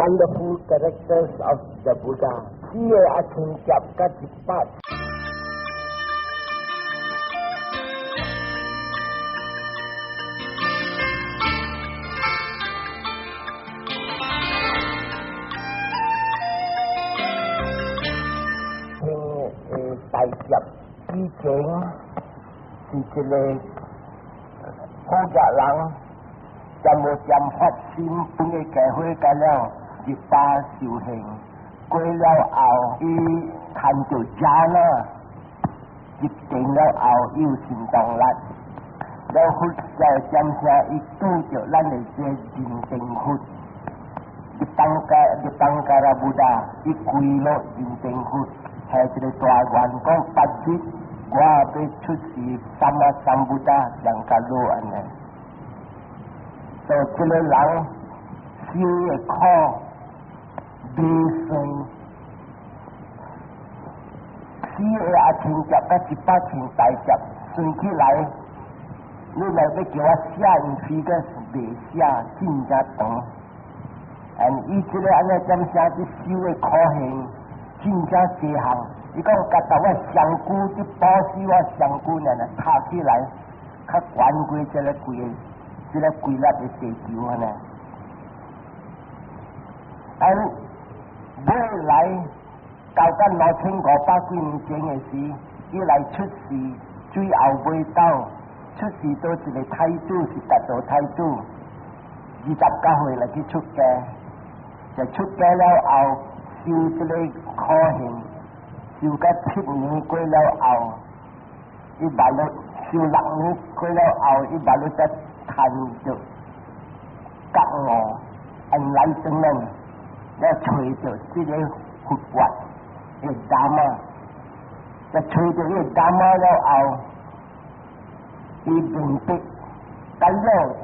Wonderful characters of the Buddha，四个阿僧祇佮一百。大劫之前是一个好額人，漸無漸發心，本個教會甲了入巴修行，過了後，伊看著遮啦，入定了後，伊有行動力，了佛在點聲，伊拄著咱的這認定佛， Dipankara Buddha，伊歸落認定佛。係一個大願講八日，我欲出世三啊三不達人家路按呢。所以這個人受的苦未算，四個阿僧祇佮一百千大劫算起來，你若欲叫我寫因飛個是袂寫，真正長。嗯，伊這個按呢點寫，這受的苦行真正濟項。伊講佮逐我上久佇布施我上久爾爾拍起來，較懸過這個規个，這個規粒的地球按呢。按未來到甲2500幾年前的時，伊來出世，最後尾到出世到一個太子是達到太子，29歲來去出家，就出家了後受這個苦行。受甲7年過了後，伊捌了受6年過了後，伊捌了才趁著覺悟，enlightenment，了揣著這個佛法的 Dhamma，才揣著這個 Dhamma 了後，伊明白，甲了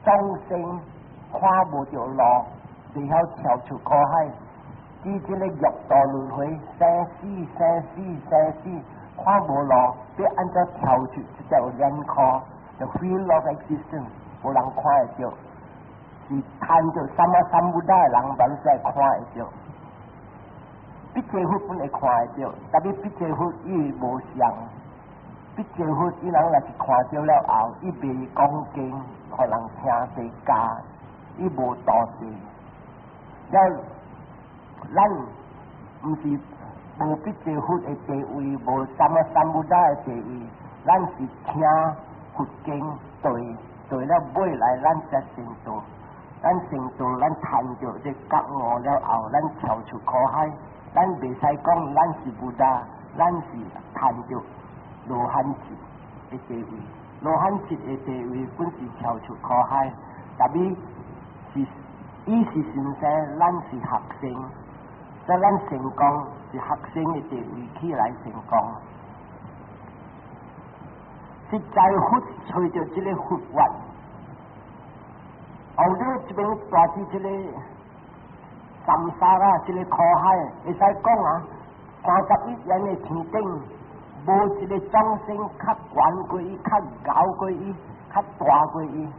眾生看無著路，袂曉跳出苦海。佇這個六道輪迴，生死生死生死，看無路，欲按怎跳出這條輪箍，the wheel of existence，無人看會著，是趁著三啊三不達的人，才會看會著。畢這佛本會看會著，特別畢這佛伊無相，畢這佛伊人若是看著了後，伊袂講經，予人聽地教，伊無道地，了。咱毋是無畢這佛的地位，無三啊三不達的地位，咱是聽佛經對對了尾來，咱才成道。咱成道，咱趁著這覺悟了後，咱跳出苦海。咱袂使講咱是 Buddha，咱是趁著羅漢級的地位。羅漢級的地位本是跳出苦海，特別是伊是先生，咱是學生。所以咱成功是學生的地位起來成功。實在佛揣著這個佛法，後日這邊大佇這個 samsara，這個苦海，會使講啊，31億的天頂，無一個眾生較懸過伊，較𠢕過伊，較大過伊。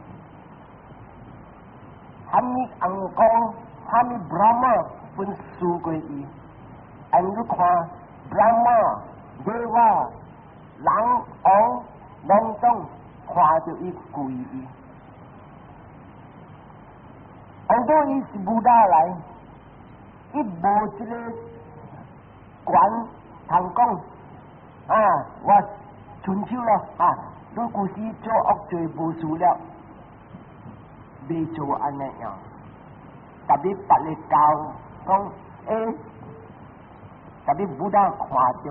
蝦米尪公，蝦米 Brahma 本輸過伊。按你看，Brahma、Deva、人、王、攏總看著伊跪伊。按到伊是 Buddha 來，伊無這個權通講啊，我伸手了啊，你舊時做惡做無事了，袂做按呢樣。特別別个教講，欸，特別 Buddha 看著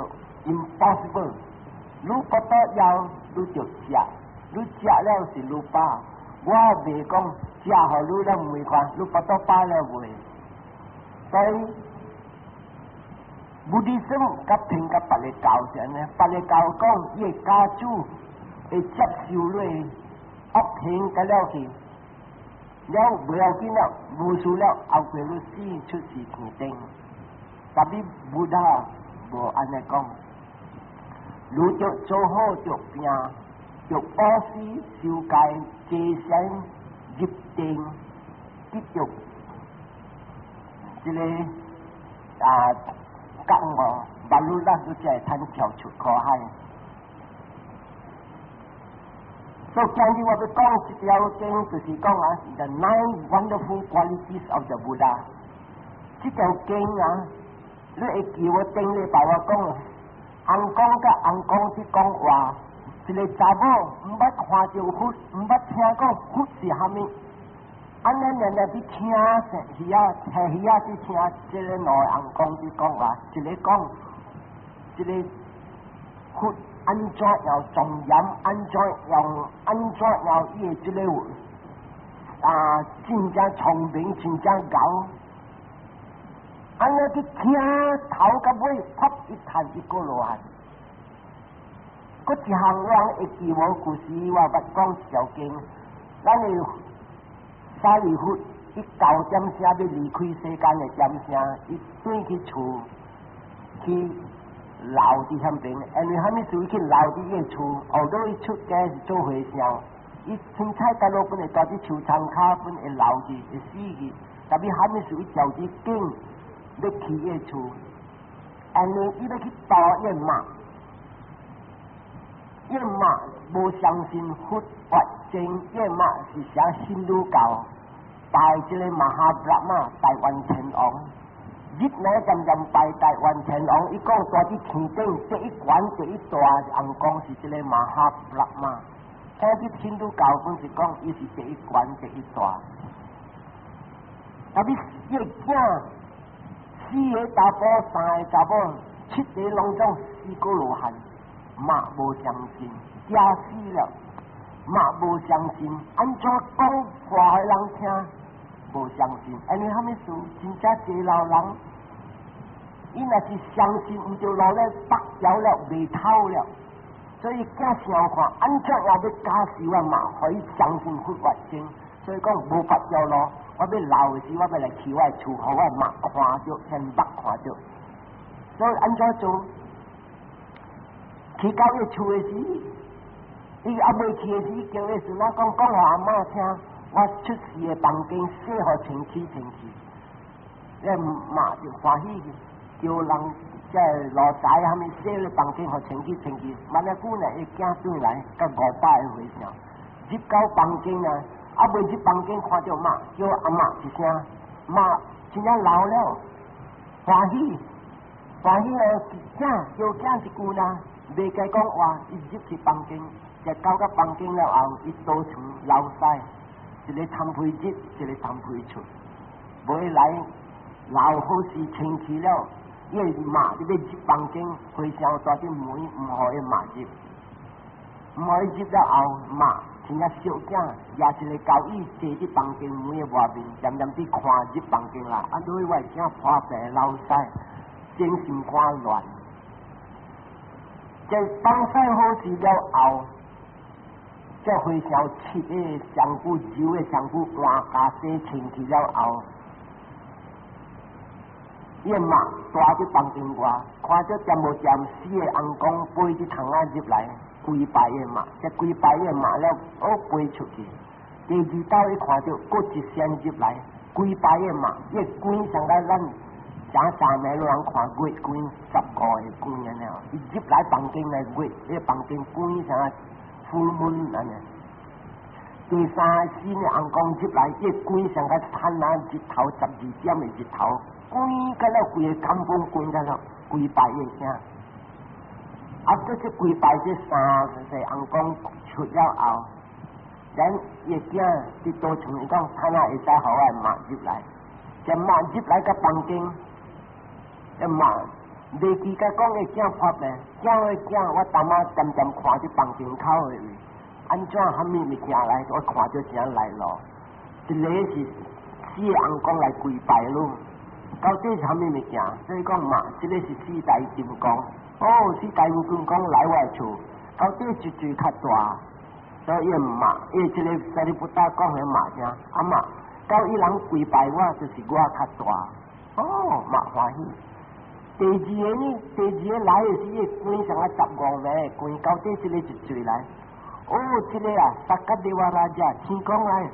impossible，你覺得枵，你就食，你食了是你飽，我袂講食予你了袂看，你腹肚飽了未？所以，Buddhism 佮偏佮別个教是按呢，別个教講伊个家主會接受你惡行佮了去。了不要緊了，無事了，後過你死出世天頂。特別 Buddha 無按呢講，你著做好著拼，著布施修戒，結善入定，得著這个啊覺悟，馬路咱都才會通跳出苦海。所以今日我欲講一條經，就是講啊，The Nine Wonderful Qualities of the Buddha。這條經啊，你會記我頂禮拜我講，尪公佮尪公佇講話，一个查某毋捌看著佛，毋捌聽講佛是啥物，按呢爾爾佇聽耳仔，聽耳仔佇聽這个兩个尪公佇講話，一个講，這个佛按怎樣莊嚴，按怎樣，按怎樣伊的這个啊，真正聰明，真正𠢕。按呢去聽頭到尾，啪一嘆一個羅漢。閣一項我會記無故事，我捌講一條經。咱的舍利弗，伊九點聲欲離開世間的點聲，伊轉去厝去留佇遐邊，因為啥物事去留佇伊个厝？後來伊出家是做和尚，伊凊彩佗落本會蹛佇樹叢跤本會留去，會死去。但欲啥物事伊調佇景欲去伊个厝，因為伊欲去度伊媽，伊媽無相信佛法真，伊媽是寫印度教，拜這個 Mahabrahma 大梵天王。日暝漸漸拜大梵天王，伊講蹛佇天頂第一懸第一大尪公是這個 Mahabrahma。聽佇印度教本是講伊是第一懸第一大。但欲伊个囝四个查埔，三个查某，七个攏總四個羅漢，嘛無相信，驚死了，嘛無相信，按怎講話予人聽？無相信，因為啥物事？真正濟老人，伊若是相信，毋就落咧北掉了，袂透了。所以囝想看，按怎也欲加持我嘛，予伊相信佛法真。所以講無別條路，我欲老的時，我欲來去我的厝，予我媽看著，先目看著。所以按怎做？去到伊厝的時，伊猶未去的時，叫伊孫仔講講予阿嬤聽。我出世的房間洗予清氣清氣，伊媽就歡喜，叫人這奴才啥物洗咧房間予清氣清氣。萬一久呢，伊囝轉來，佮500個和尚入到房間啊，猶未入房間看著媽，叫阿嬤一聲，媽真正老了，歡喜歡喜呢，囝叫囝一句呢，袂該講話，伊入去房間，就到個房間了後，伊倒床流屎。一个田皮入，一个田皮出，尾來老好勢清氣了，伊个媽欲入房間，和尚蹛佇門，毋予伊媽入，毋予伊入了後，媽真正小囝，舉一個交椅坐佇房間門的外面，恬恬佇看入房間啦。啊，對我囝破病流屎，精神肝亂。這放屎好勢了後，這和尚七个香膏油的香膏換加洗清氣了後，伊媽蹛佇房間外，看著恬無恬四个尪公背佇窗仔入來，跪拜伊媽，這跪拜伊媽了，哦飛出去。第二道伊看著閣一仙入來，跪拜伊媽，伊光像甲咱正三暝人看月光15個光按呢，伊入來房間來月，伊房間光像 full moon 按呢。第三個新的尪公入來，伊光像甲燦爛日頭12點的日頭，光甲了規个金風光甲了跪拜伊聲。啊，這這跪拜這三個尪公出了後，咱伊囝佇倒床伊講，睇下會使予我媽入來，這媽入來個房間，這媽未記甲講伊囝破病，囝的囝，我淡仔漸漸看佇房間口的位。按怎啥物物件來？我看著啥來路？一个是四個尪公來跪拜咯，到底是啥物物件？所以講嘛，這個是四大金剛。哦，四大金剛來我厝，到底一歲較大，所以伊嘛，伊這个舍利弗達講的嘛啥？阿媽，到伊人跪拜我，就是我較大。哦，嘛歡喜。第二个呢？第二個來的是伊光像啊15個光，到底這個一歲來。哦，這個啊，薩迦德瓦拉加天公來，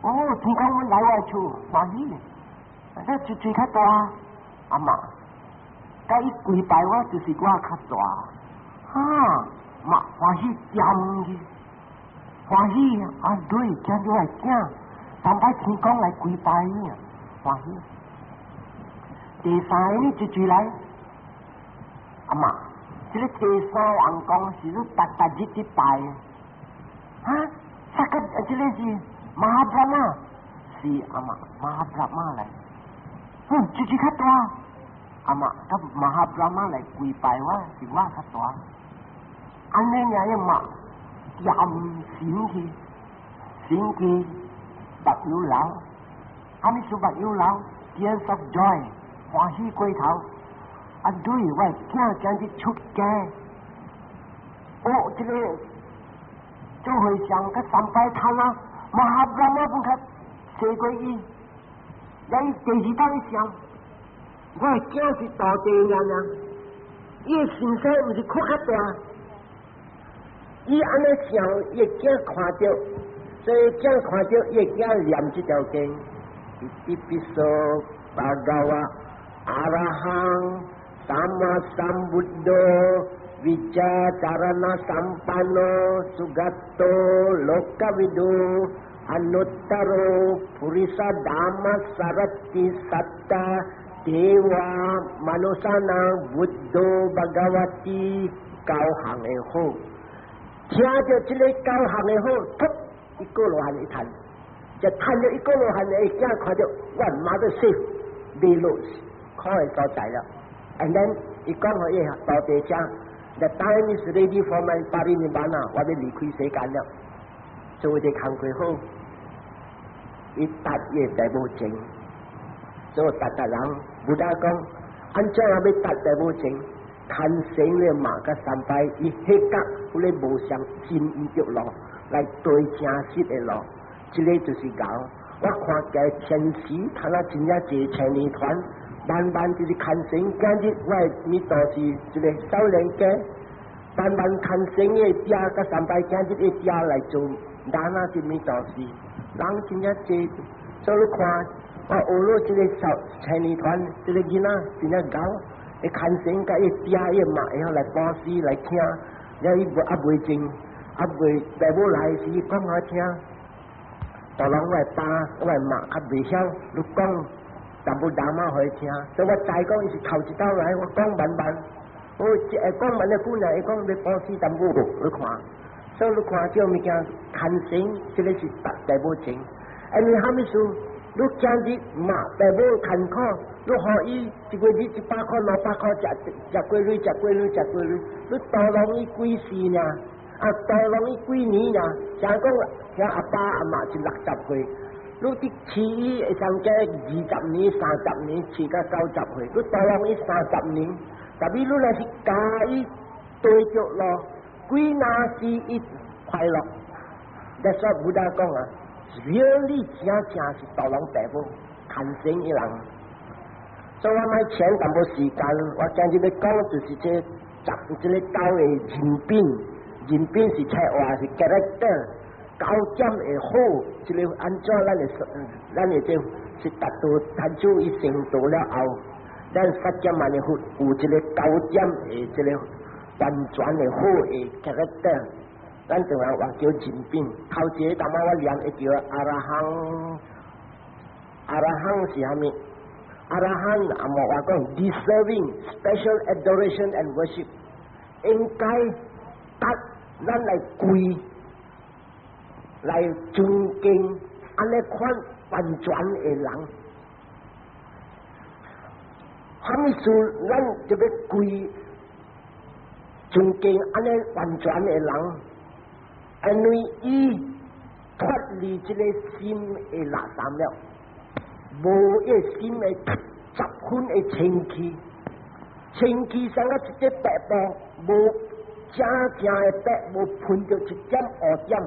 哦，天公阮來我厝，歡喜。這最最較大，阿媽，佮伊跪拜我就是我較大，哈，嘛歡喜恬去，歡喜啊對，見著我囝，三擺天公來跪拜伊啊，歡喜。第三个呢，就追來，阿媽，這个第三个尪公是你逐逐日佇拜，哈，啥個？這个是 Mahabrahma，是阿媽，Mahabrahma 來，嗯，最最較大，阿媽，佮 Mahabrahma 來跪拜我，是我較大，按呢爾個嘛，恬神去，神去，目有流，啥物事目有流？Tears of joy。歡喜過頭，啊對，我囝今日出家，哦，這个做和尚佮三擺攤啊，Mahabrahma 本較細過伊，伊第二擺想，我的囝是大地人啊，伊的身體毋是較較大，伊按呢想，伊的囝看著，所以囝看著，伊的囝念這條經，伊ติปิโสภะคะวะ 阿羅漢，薩瑪三仏多，วิชาจารณะสัมปันโนสุกัตโตโลกวิดูอนุตตโรปุริสธรรมสารติสัตตาเทวามนุสานังบุตโตภะวติ九項的好，聽著這个九項的好，噗，一個羅漢一彈，就彈著一個羅漢的囝看著，我媽都死，未落可的所在了。And then 伊講予伊徒弟聽，The time is ready for my parinibbana，我欲離開世間了，做一個工課好，伊達伊的爸母情，做達達人，Buddha 講，按怎樣欲達爸母情？牽繩咧嘛，佮三擺，伊彼覺彼个無相真毋著路，來對正實的路，這个就是𠢕。我看見天時，他那真正濟青年團，慢慢就是牽繩，今日我的物都是一个少年家，慢慢牽繩的爹佮三擺，今日的爹來做，咱那是物都是，人真正濟，所以你看，我學了這个少青年團，這个囡仔真正𠢕。伊牽繩佮伊爹伊媽會曉來布施來聽，了伊猶未種，猶未爸母來時講予我聽。大人我的爸我的媽較袂曉，你講淡薄 Dhamma 予伊聽，所以我知講伊是頭一道來，我講慢慢，我會講慢的久呢，伊講欲布施淡薄，你看，所以你看這物件牽繩，這个是達爸母情，因為啥物事？你今日媽爸母艱苦，你予伊一個月100箍、200箍，食食過鐳、食過鐳、食過鐳，你糊弄伊幾世呢？啊，糊弄伊幾年呢？像講像阿爸阿媽是60歲，你佇飼伊會當加20年、三十年，飼到90歲，你糊弄伊三十年，特別你若是教伊對著路，幾若時伊快樂。That's why Buddha 講啊。Really 真正是糊弄爸母，牽繩伊人。所以我莫搶淡薄時間，我今日欲講就是這十這个九个人品，人品是冊話是 character，九點會好，這个按怎咱的這是達到天主伊成道了後，咱釋迦牟尼佛有這个九點的這个完全的好的 character。咱就話叫人品，頭一個淡仔我念會著阿羅漢，阿羅漢是啥物？阿羅漢阿莫話講 deserving special adoration and worship，應該得咱來跪來尊敬按呢款完全的人。啥物事咱就欲跪尊敬按呢完全的人？因為伊脫離這个心的垃圾了，無伊心的十分的清氣，清氣像個一隻白布，無正正的白，無噴著一點烏點。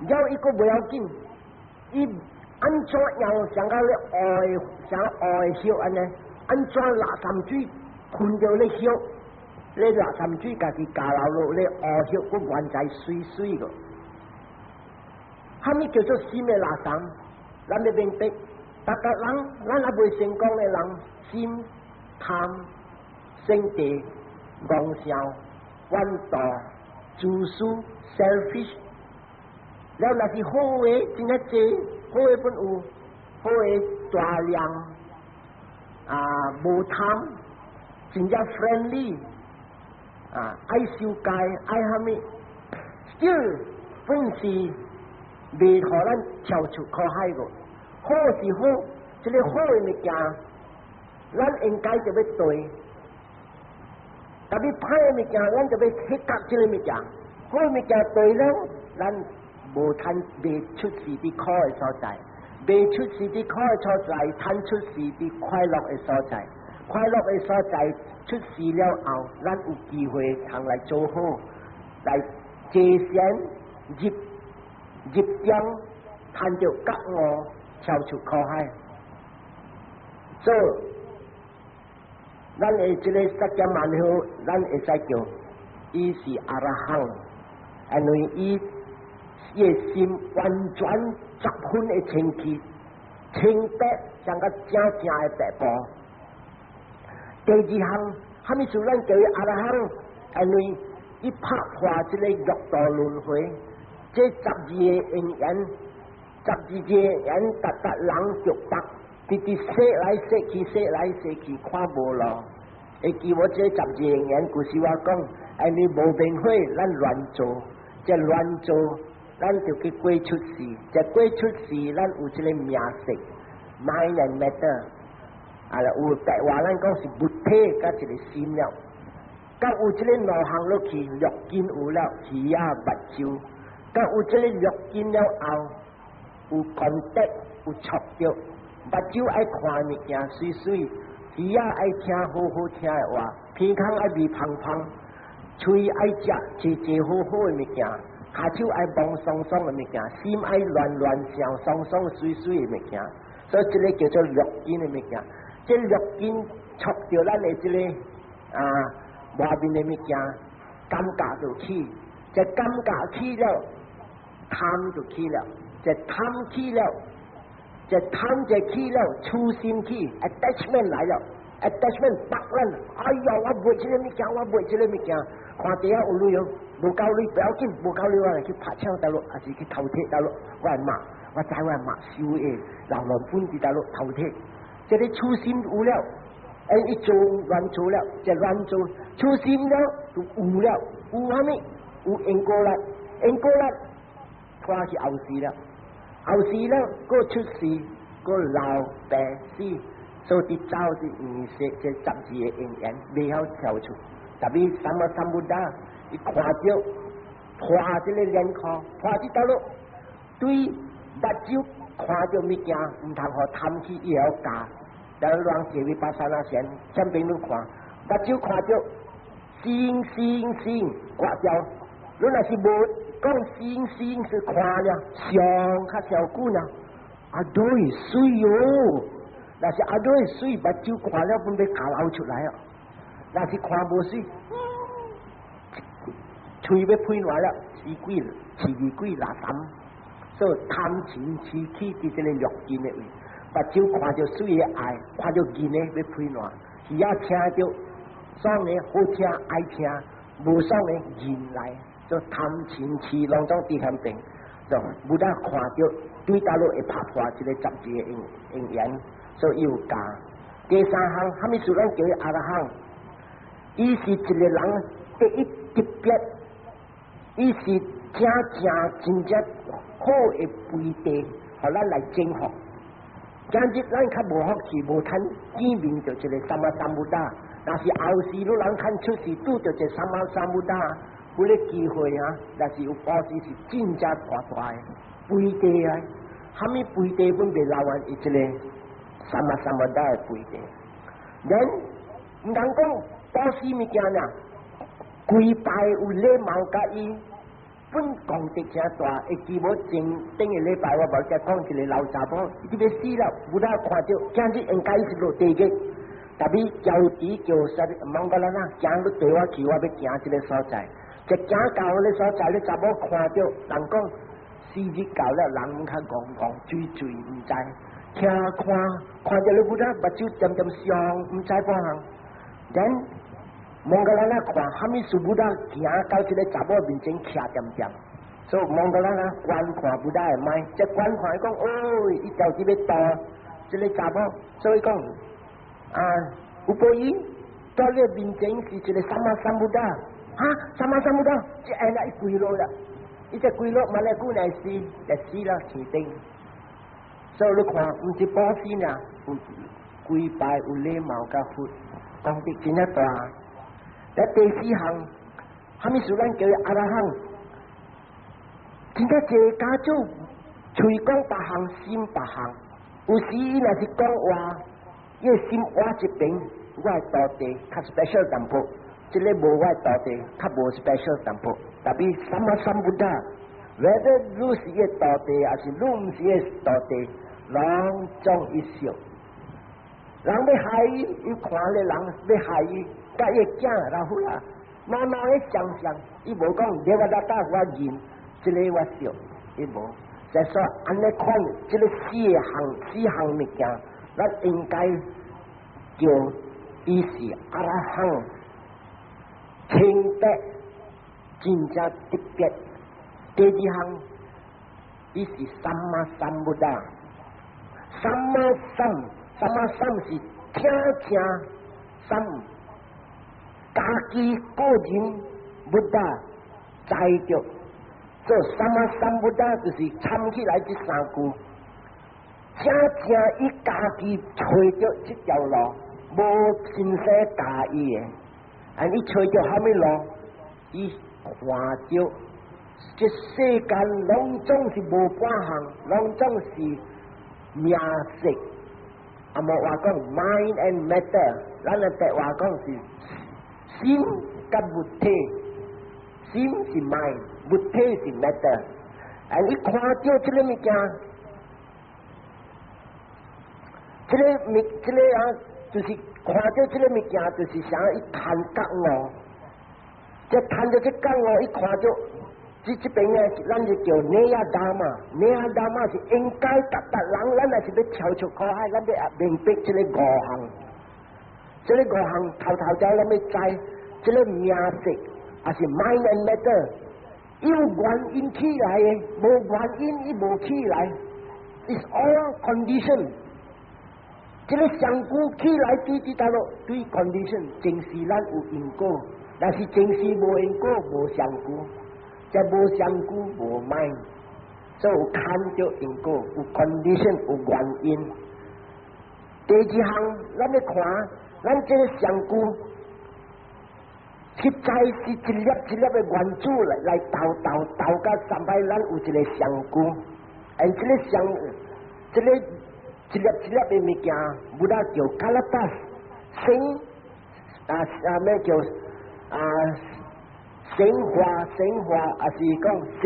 了伊閣袂要緊，伊按怎樣像個咧烏像烏的葉按呢？按怎垃圾水噴著咧葉？咧垃圾水家己加流落咧烏葉，閣原在媠媠個。啥物叫做心的垃圾？咱欲明白，逐個人，咱猶未成功的人，心貪、生地、戇笑、怨妒、自私、selfish。了若是好的，真正濟好的本有，好的大量啊，無貪，真正 friendly 啊，愛守戒，愛蝦米，still 本是袂予咱跳出苦海個。好是好，這個好的物件，咱應該就欲對。特別歹的物件，咱就欲去夾這個物件。好的物件對了，咱無趁袂出世佇苦的所在，袂出世佇苦的所在，趁出世佇快樂的所在。快樂的所在出世了後，咱有機會通來做好，來坐禪入入中，趁著覺悟，跳出苦海。所以，咱的這個釋迦牟尼佛，咱會使叫伊是阿羅漢，因為伊的心完全十分的清氣，清白，像個正正的白布。第二項，蝦米事咱叫伊阿羅漢？因為伊拍破這個六道輪迴，這十二個因緣，十二個因緣，逐逐人著缚，直直踅來踅去，踅來踅去，看無路。會記無這十二個因緣？舊時我講，因為無明火，咱亂做，這亂做，咱就去過出世，這過出世，咱有這個名色，mind and matter。啊，有白話咱講是物體佮一個心了，佮有這個兩項落去，六根有了，耳仔目睭，佮有這個六根了後，有 contact 有觸著，目睭愛看物件媠媠，耳仔愛聽好好聽的話，鼻孔愛味芳芳，喙愛食濟濟好好的物件，跤手愛摸爽爽的物件，心愛亂亂想爽爽媠媠的物件，所以這個叫做六根的物件。這六根觸著咱的這個啊外面的物件，感覺就起，這感覺起了，貪就起了，這貪起了，這貪就起了，痴心起，attachment 來了，attachment 縛咱，哎呀，我袂這個物件，我袂這個物件，看地下有鐳哦，無夠鐳不要緊，無夠鐳我來去拍槍倒落，還是去偷摕倒落，我來罵，我知我來罵收的，老亂本佇倒落偷摕。這個痴心有了，哎，伊做亂做了，這亂做痴心了就有了，有蝦米？有因果力，因果力拖去後世了，後世了，閣出世，閣老病死，所以走佇黃色這十二個因緣，袂曉跳出。特別 Sammasambuddha，伊看著破這個輪箍，破這道路，對目睭看著物件，毋通予貪去，伊會曉教。然後人坐 vipassana 禪，前邊你看，目睭看著，心心心割掉。你若是無講心心是看了，上較小久呢。啊對，媠喲！若是啊對，媠，目睭看了本欲交流出來啊。若是看無媠，喙欲噴爛了，死鬼，痴鬼垃圾。所以貪嗔痴起佇這個六根的位，目睭看著媠的愛，看著銀的欲噴爛，耳仔聽著爽的好聽愛聽，無爽的人來，做貪嗔痴攏總佇遐邊，就無得看著對倒落會拍破這個十二個因因緣，所以有教。第三項，蝦米事咱叫伊阿羅漢？伊是一個人第一級別，伊是正正真正好的肥地，予咱來征服。今日咱較無福氣，無趁見面著一個 Sammasambuddha。若是後世汝人趁出世拄著一個 Sammasambuddha，有個機會啊，若是有布施是真正大大的肥地啊！蝦米肥地本袂流完，伊這個 Sammasambuddha 的肥地。人毋通講布施物件爾，跪拜有禮貌佮伊。本功德誠大，會記無前頂個禮拜我無才講一個老查某，伊欲死了，無啦看著，今日應該是落地獄，特別叫佇叫啥物 Moggallana，行你綴我去，我欲行這個所在，一行到彼個所在，你查某看著人講死日到了，人較戇戇水水毋知，聽看看著你 Buddha 目睭漸漸雙，毋知半項。Then Moggallana 看，啥物事 Buddha 行到這个查某面前徛恬恬。所以 Moggallana 觀看 Buddha 的mind，這觀看伊講，哦，伊就佇欲度這个查某，所以講啊，有報應，在你面前是一个 Sammasambuddha，哈，Sammasambuddha，這下來伊跪落啦，伊這跪落，嘛來久來死，就死啦，天頂。所以你看，毋是布施爾，有跪拜有禮貌佮佛，功德真正大。來第四項，啥物事咱叫伊阿羅漢？真正濟家祖喙講別項，心別項。有時伊若是講話，伊的心活一邊，我的徒弟較 special 淡薄，這个無我的徒弟較無 special 淡薄。Tapi Sammasambuddha，whether 你是伊的徒弟，抑是你毋是伊的徒弟，攏總伊惜。人欲害伊，伊看咧人欲害伊，佮伊的囝老虎啦，慢慢咧想想，伊無講你我來打我認，這个我惜，伊無。就說按呢款，這个四項四項物件，咱應該叫伊是阿羅漢，清白真正特別。第二項，伊是 Sammasambuddha，Samma Sam，Samma Sam 是聽聽 Sam，家己個人 Buddha 知著。做 Sammasambuddha 就是參起來這三句，正正伊家己揣著這條路，無先生教伊的，啊！伊揣著啥物路？伊看著這世間攏總是無半項，攏總是名色。啊，無話講 mind and matter，咱的白話講是心佮物體，心是 mind，物體是 matter。啊，伊看著這个物件，這个物，這个啊，就是看著這个物件，就是啥？伊趁覺悟，這趁著這覺悟，伊看著這這邊呢，咱就叫 Neyya Dhamma，Neyya Dhamma 是應該逐逐人，咱若是欲跳出苦海，咱欲明白這个五項，這个五項頭頭仔咱欲知，這个名色抑是 mind and matter，有原因起來的，無原因伊無起來，It's all condition。這个上古起來對佇佗落對 condition，前世咱有因果，但是前世無因果無上古，這無上古無 mind，所以有牽著因果，有 condition 有原因。第二項，咱欲看，咱這个上古，實在是一粒一粒的原子來來鬥鬥鬥到三擺，咱有一个上古，而這个上，這个一粒一粒的物件，Buddha 叫 kalapas，生啊啊咩叫啊生化生化，抑是講生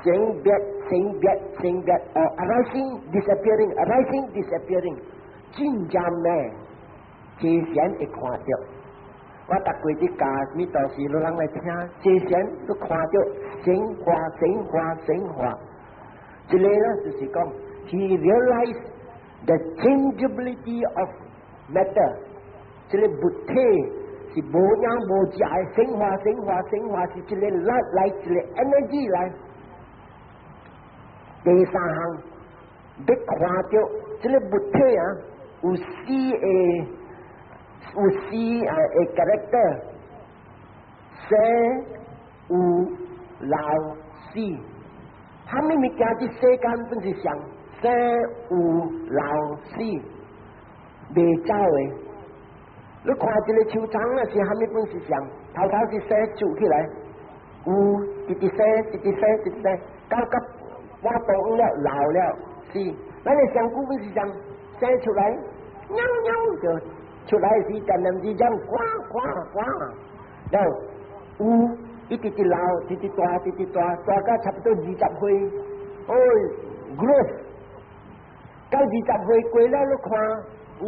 生滅生滅生滅哦，arising disappearing arising disappearing，真正美，這先會看著。我逐過佇教彌陀時，有人來聽，這先都看著生化生化生化，這个呢就是講。He realized the changeability of matter，這个物體是無影無跡的生化生化生化，是一个力來，一个 energy 來。第三項，欲看著這个物體啊，有四个有四啊个 character，生、有、老、死。啥物物件佇世間本是上生、有、老、死，袂走的。你看一个樹叢啊，是啥物本是上？頭頭是生豎起來，有直直生，直直生，直直生，到甲半當了老了，死。咱的上古本是上生出來，喵喵就出來時，漸漸之間，呱呱呱，然後有一直直老，直直大，直直大，大到差不多20歲，哦，growth，到20歲過了，你看有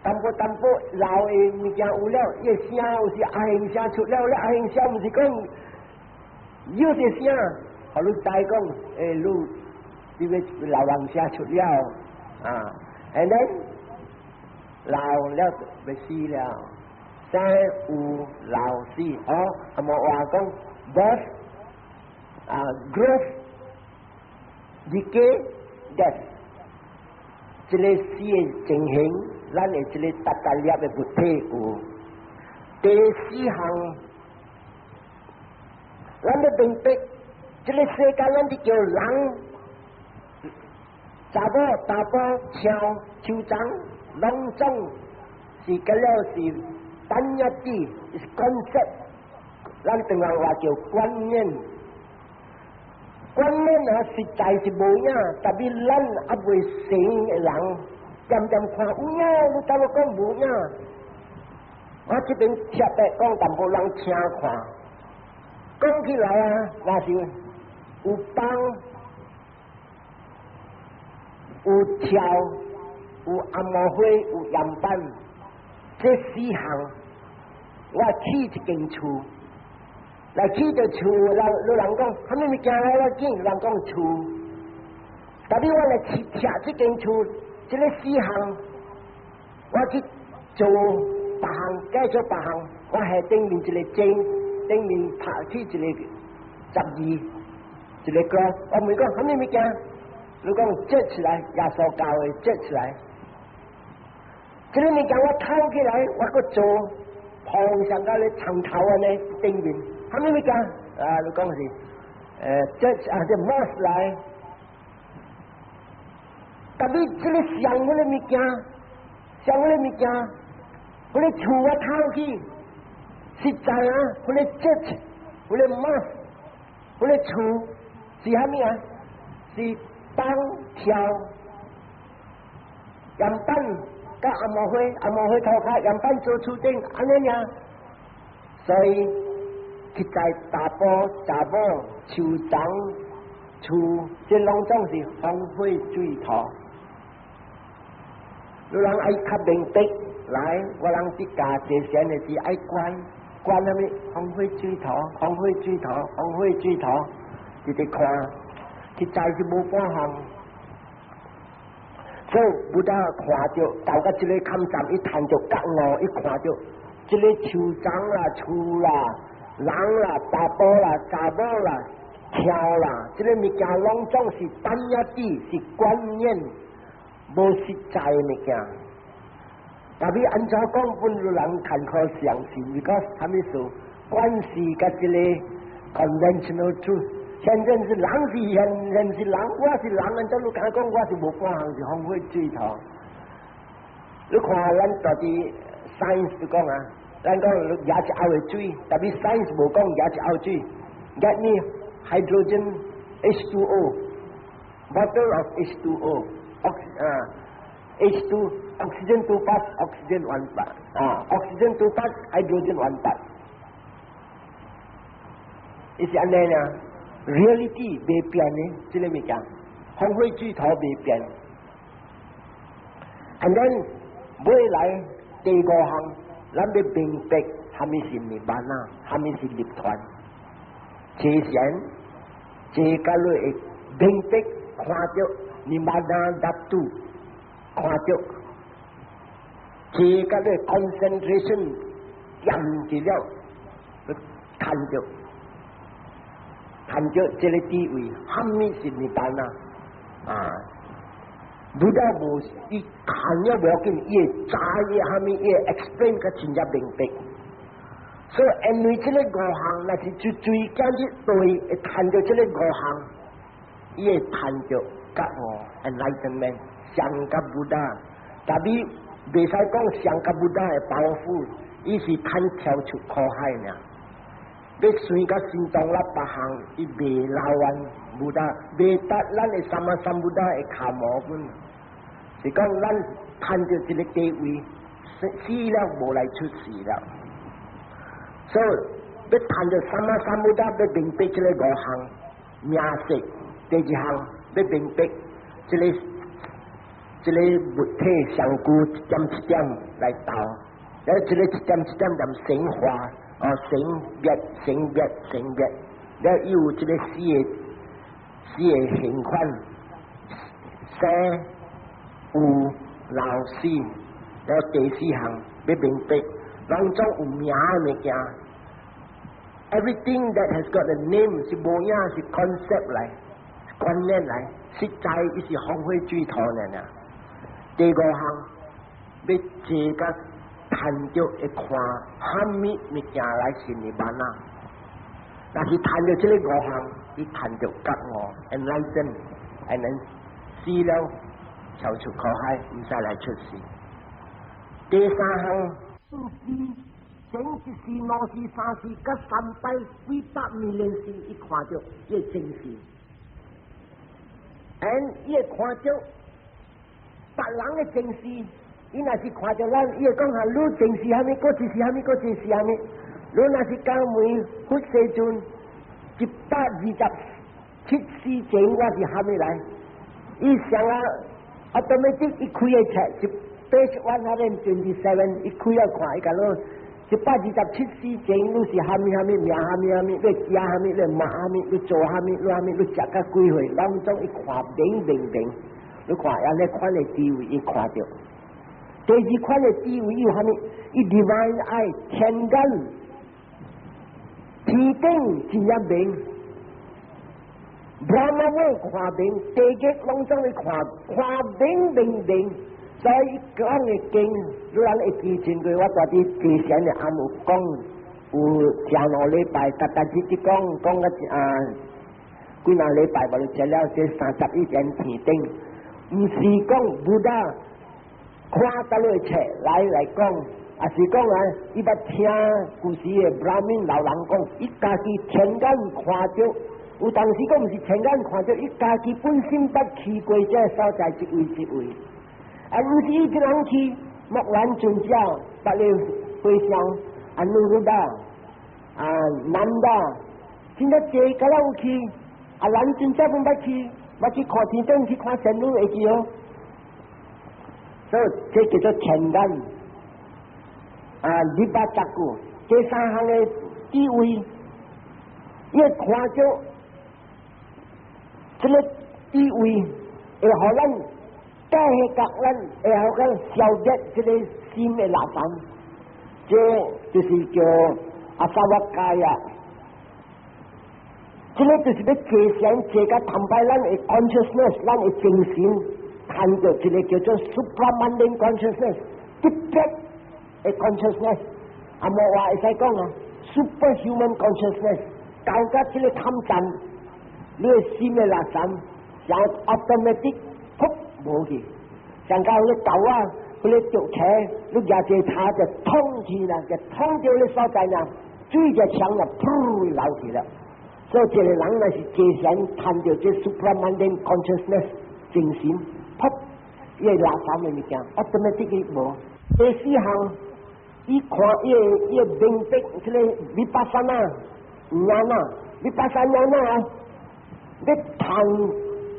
淡薄淡薄老的物件有了，伊的聲有時阿形聲出了了，阿形聲毋是講有的聲，予你知講，欸，你你欲老人聲出了，啊，and then 老了欲死了，生有老死，哦，紅毛話講 birth 啊，growth decay death，這个四个情形，咱的這个逐逐粒的物體有。第四項，咱欲明白，這个世間咱就叫人，查某、查埔、梢、樹叢，攏總是個了是單一啲，是 concept，咱唐人話叫觀念。觀念啊，實在是無影，特別咱猶未成的人，漸漸看有影，你頭先講無影。我這邊特別講淡薄人聽看，講起來啊，若是有枋、有柱、有紅毛花、有岩板，這四項，我起一間厝，來起著厝，人有人講，啥物物件來我見，人講厝，特別我來起拆這間厝，這个四項，我去做。別項，繼續別項，我係頂面一個井，頂面拍起一個十字，一個歌，我問講啥物物件？你講折起來，耶穌教的折起來。這个物件我偷起來，我閣做放上個咧床頭按呢頂面，啥物物件？啊，你講是，這啊這 mosque 來，特別這个像彼个物件，像彼个物件。彼个厝我偷去，實在啊，彼个 church，彼个 mosque，彼个厝是啥物啊？是枋柱岩板佮紅毛花，紅毛花塗跤，岩板做厝頂，按呢爾。所以實在查埔、查某、樹叢、厝，這攏總是風火水土。有人愛較明白。來，我人佇教坐禪的時愛觀觀啥物？風火水土，風火水土，風火水土，直直看，實在是無半項。所以 Buddha 看著到甲這个坎站，伊趁著覺悟，伊看著這个樹叢啦、厝啦、人啦、查埔啦、查某啦、柱啦，這个物件攏總是單一啲，是觀念，無實在的物件。特別按怎講，本人坎坷相信，because 啥物事？關係佮這个 conventional truth，現在是人是人，人是人，我是人，按怎你敢講我是無半項是風火水土？你看咱到底 science 就講啊，咱講舉一甌的水，特別 science 無講舉一甌水，get me hydrogen H2O，bottle of H2O， ox 啊 H2 oxygen two parts oxygen one part 啊，oxygen two parts hydrogen one part，伊是按呢啊，reality 袂變的，這个物件，風火水土袂變。And then 尾來第五項，咱欲明白啥物是 Nibbana，啥物是涅槃。坐禪坐甲落會明白看著 Nibbana dhatu，看著坐甲落 concentration 掂住了，看著看著這个智慧，啥物是 Nibbana 啊？Buddha 無伊看了無要緊，伊會知伊啥物，伊會 explain 較真正明白。所以因為這个五項，若是最最今日對會趁著這个五項，伊會趁著覺悟 enlightenment，上佮 Buddha，特別袂使講上佮 Buddha 的包袱，伊是趁跳出苦海爾。欲算甲神通力別項，伊袂老完 Buddha，袂達咱的 Sammasambuddha 的跤毛本。是講咱趁著這个地位，死了無來出世了。所以欲趁著 Sammasambuddha，欲明白這个五項名色，第二項欲明白這个這个物體相顧一點一點來鬥，然後這个一點一點點生化，哦，生滅生滅生滅，了又有這个四个四个現款生有老死，了第四項欲明白，攏總有名的物件。Everything that has got a name 是無影，是 concept 來，觀念來，實在伊是風火水土爾爾。第五項欲坐甲趁著會看蝦米物件來是 Nibbana。若是趁著這个五項，伊趁著覺悟，enlighten，and then 死了跳出苦海，毋使來出世。第三項，前一世、兩世、三世，佮三百幾百 million 世，伊看著伊的前世，and 伊會看著別人的前世，伊若是看著咱，伊會講下你前世蝦米，閣一世蝦米，閣一世蝦米。你若是講問佛世尊，127世前我是蝦米來？伊想啊，automatic 伊開個冊，一 page 127，伊開了看，伊共你127世前你是蝦米蝦米名蝦米蝦米，你食蝦米，你罵蝦米，你做蝦米，你蝦米，你食甲幾歲，攏總伊看明明明。你看按呢款的智慧，伊看著。第二款的智慧有蝦米？伊 divine eye 天眼，天頂真正明，Brahma 看明，地獄攏總會看，看明明明。所以講的經，你人會記真過。我蹛佇之前的暗有講，有前兩禮拜，逐逐日日講，講個啊幾若禮拜，無就食了這31間天頂，毋是講 Buddha 看到你冊來來講，抑是講啊，伊捌聽舊時的 Brahmin 老人講，伊家己天眼看著，有當時講毋是天眼看著，伊家己本身捌去過這所在一位一位。啊，毋是伊一人去，目連尊者、別个和尚、阿努魯達、啊南達，真正濟敢若有去，啊咱尊者攏捌去，捌去看天頂，去看仙女會記哦。所以這叫做天眼。啊，dibbacakkhu，這三項的智慧，伊會看著這个智慧會予咱帶去覺咱，會予咱消滅這个心的垃圾，這就是叫 asavakkhaya。這个就是欲坐禪坐甲坦白咱的 consciousness，咱的精神，看著一个叫做 supramundane consciousness，特別的 consciousness，啊，無話會使講啊，superhuman consciousness，到甲這个坎站，你的心的垃圾，像 automatic，噗無去，像講你狗啊，彼个著車，你舉一個叉就捅去啦，就捅著你所在呢，水就衝了，噗流去了。所以一個人若是坐禪趁著這 supramundane consciousness 精神，噗，伊會垃圾的物件，automatic 無。第四項，伊看伊會伊會明白這個 vipassana ñāna，vipassana 啊，欲趁